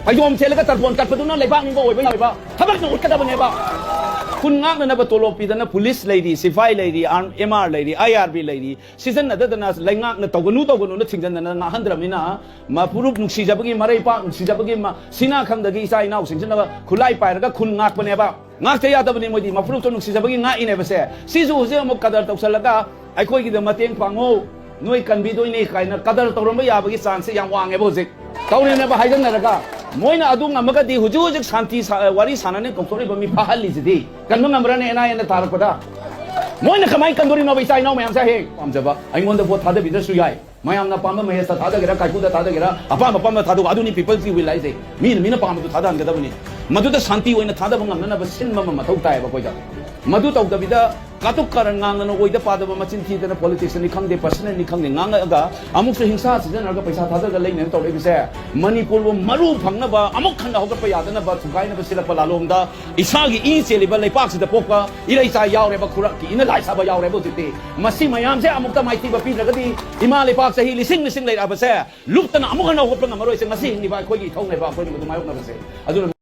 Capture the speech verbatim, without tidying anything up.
ꯐꯩꯖꯣꯝ ꯁꯦꯠꯂꯒ ꯇꯔꯄꯣꯟ ꯀꯠꯄꯗꯨꯅ ꯂꯩꯕꯥꯛ ꯅꯤꯡꯕ ꯑꯣꯏꯕ ꯌꯥꯔꯣꯏꯕ꯫ ꯊꯕꯛꯅ ꯎꯠꯀꯗꯕꯅꯦꯕ꯫ ꯈꯨꯟ ꯉꯥꯛꯅꯅꯕ ꯇꯣꯂꯣꯞ ꯄꯤꯗꯅ ꯄꯨꯂꯤꯁ ꯂꯩꯔꯤ, ꯁꯤꯐꯥꯏ ꯂꯩꯔꯤ, ꯑꯥꯔꯝ, ꯑꯦꯝ ꯑꯥꯔ ꯂꯩꯔꯤ, ꯑꯥꯏ ꯑꯥꯔ ꯕꯤ ꯂꯩꯔꯤ, ꯁꯤꯖꯤꯟꯅꯗꯗꯅ ꯂꯩꯉꯥꯛꯅ ꯇꯧꯒꯅꯨ ꯇꯧꯒꯅꯨꯅ ꯊꯤꯡꯖꯤꯟꯗꯅ ꯉꯥꯛꯍꯟꯗ꯭ꯔꯕꯅꯤꯅ, ꯃꯐꯨꯔꯨꯞ ꯅꯨꯡꯁꯤꯖꯕꯒꯤ, ꯃꯔꯩꯄꯥꯛ ꯅꯨꯡꯁꯤꯖꯕꯒꯤ ꯃ-, ꯁꯤꯅꯥ ꯈꯪꯗꯒꯤ ꯏꯆꯥ ꯏꯅꯥꯎꯁꯤꯡꯁꯤꯅ ꯈꯨꯠꯂꯥꯏ ꯄꯥꯏꯔꯒ ꯈꯨꯟ ꯉꯥꯛꯄꯅꯦꯕ꯫ ꯉꯥꯛꯇ ꯌꯥꯗꯕꯅꯤ ꯃꯣꯏꯗꯤ, ꯃꯐꯨꯔꯨꯞꯇꯣ ꯅꯨꯡꯁꯤꯖꯕꯒꯤ ꯉꯥꯛꯏꯅꯦꯕꯁꯦ꯫ ꯁꯤꯁꯨ ꯍꯧꯖꯤꯛ ꯑꯃꯨꯛ ꯀꯗꯔ ꯇꯧꯁꯜꯂꯒ ꯑꯩꯈꯣꯏꯒꯤꯗ ꯃꯇꯦꯡ ꯄꯥꯡꯉꯣ, ꯅꯣꯏ ꯀꯟꯕꯤꯗꯣꯏꯅꯦ ꯀꯥꯏꯅ ꯀꯗꯔ ꯇꯧꯔꯝꯕ ꯌꯥꯕꯒꯤ ꯆꯥꯟꯁꯁꯦ ꯌꯥꯝ ꯋꯥꯡꯉꯦꯕ ꯍꯧꯖꯤꯛ꯫ ꯇꯧꯔꯦꯅꯦꯕ ꯍꯥꯏꯖꯟꯅꯔꯒ ꯃꯣꯏꯅ ꯑꯗꯨ ꯉꯝꯃꯒꯗꯤ ꯍꯧꯖꯤꯛ ꯍꯧꯖꯤꯛ ꯁꯥꯟꯇꯤ ꯁꯥ-, ꯋꯥꯔꯤ ꯁꯥꯟꯅꯅꯤ ꯀꯧꯊꯣꯛꯂꯤꯕ ꯃꯤ ꯐꯥꯍꯜꯂꯤꯁꯤꯗꯤ ꯀꯟꯕ ꯉꯝꯕ꯭ꯔꯥꯅꯦ ꯑꯦꯟ ꯑꯥꯏ ꯑꯦꯅ ꯊꯥꯔꯛꯄꯗ? ꯃꯣꯏꯅ ꯀꯃꯥꯏꯅ ꯀꯟꯗꯣꯔꯤꯅꯣꯕ ꯏꯆꯥ ꯏꯅꯥꯎ ꯃꯌꯥꯝꯁꯦ? ꯍꯦꯛ ꯄꯥꯝꯖꯕ ꯑꯩꯉꯣꯟꯗ ꯚꯣꯠ ꯊꯥꯗꯕꯤꯗ꯭ꯔꯁꯨ ꯌꯥꯏ꯫ ꯃꯌꯥꯝꯅ ꯑꯄꯥꯝꯕ ꯃꯍꯦꯁꯇ ꯊꯥꯗꯒꯦꯔꯥ, ꯀꯥꯏꯀꯨꯗ ꯊꯥꯗꯒꯦꯔꯥ, ꯑꯄꯥꯝ ꯑꯄꯥꯝꯕ ꯊꯥꯗꯣꯛꯎ꯫ ꯑꯗꯨꯅꯤ people's will ꯍꯥꯏꯁꯦ꯫ ꯃꯤꯅ, ꯃꯤꯅ ꯄꯥꯝꯕꯗꯨ ꯊꯥꯗꯍꯟꯒꯗꯕꯅꯤ꯫ ꯃꯗꯨꯗ ꯁꯥꯟꯇꯤ ꯑꯣꯏꯅ ꯊꯥꯗꯕ ꯉꯝꯅꯅꯕ ꯁꯤꯟꯕ ꯑꯃ ꯃꯊꯧ ꯇꯥꯏꯌꯦꯕ ꯑꯩꯈꯣꯏꯗ꯫ ꯃꯗꯨ ꯇꯧꯗꯕꯤꯗ ꯀꯥꯇꯨꯛ ꯀꯥꯔꯟ ꯉꯥꯡꯗꯅ, ꯑꯣꯏꯗ ꯄꯥꯗꯕ ꯃꯆꯤꯟ ꯊꯤꯗꯅ, politics ꯅꯤ ꯈꯪꯗꯦ, personal ꯅꯤ ꯈꯪꯗꯦ, ꯉꯥꯡꯉꯛꯑꯒ ꯑꯃꯨꯛꯁꯨ ꯍꯤꯡꯁꯥ ꯁꯤꯖꯤꯟꯅꯔꯒ ꯄꯩꯁꯥ ꯊꯥꯗꯔꯒ ꯂꯩꯅꯦꯅ ꯇꯧꯔꯛꯏꯕꯁꯦ, ꯃꯅꯤꯄꯨꯔꯕꯨ ꯃꯔꯨ ꯐꯪꯅꯕ, ꯑꯃꯨꯛ ꯍꯟꯅ ꯍꯧꯒꯠꯄ ꯌꯥꯗꯅꯕ ꯊꯨꯒꯥꯏꯅꯕ ꯁꯤꯜꯂꯛꯄ ꯂꯥꯂꯣꯡꯗ ꯏꯁꯥꯒꯤ ꯏ ꯆꯦꯜꯂꯤꯕ ꯂꯩꯄꯥꯛꯁꯤꯗ ꯄꯣꯛꯄ ꯏꯔꯩꯆꯥ ꯌꯥꯎꯔꯦꯕ, ꯈꯨꯔꯛꯀꯤ ꯏꯅ ꯂꯥꯏ ꯁꯥꯕ ꯌꯥꯎꯔꯦꯕ ꯍꯧꯖꯤꯛꯇꯤ꯫ ꯃꯁꯤ ꯃꯌꯥꯝꯁꯦ ꯑꯃꯨꯛꯇ ꯃꯥꯏꯊꯤꯕ ꯄꯤꯗ꯭ꯔꯒꯗꯤ ꯏꯃꯥ ꯂꯩꯄꯥꯛ ꯆꯍꯤ ꯂꯤꯁꯤꯡ ꯂꯤꯁꯤꯡ ꯂꯩꯔꯛꯑꯕꯁꯦ ꯂꯨꯞꯇꯅ ꯑꯃꯨꯛ ꯍꯟꯅ ꯍꯧꯒꯠꯄ ꯉꯝꯃꯔꯣꯏꯁꯦ꯫ ꯉꯁꯤ ꯍꯤꯡꯂꯤꯕ ꯑꯩꯈꯣꯏꯒꯤ ꯏꯊꯧꯅꯦꯕ ꯑꯩꯈꯣꯏꯅ ꯃꯗꯨ ꯃꯥꯌꯣꯛꯅꯕꯁꯦ꯫ ꯑꯗꯨꯅ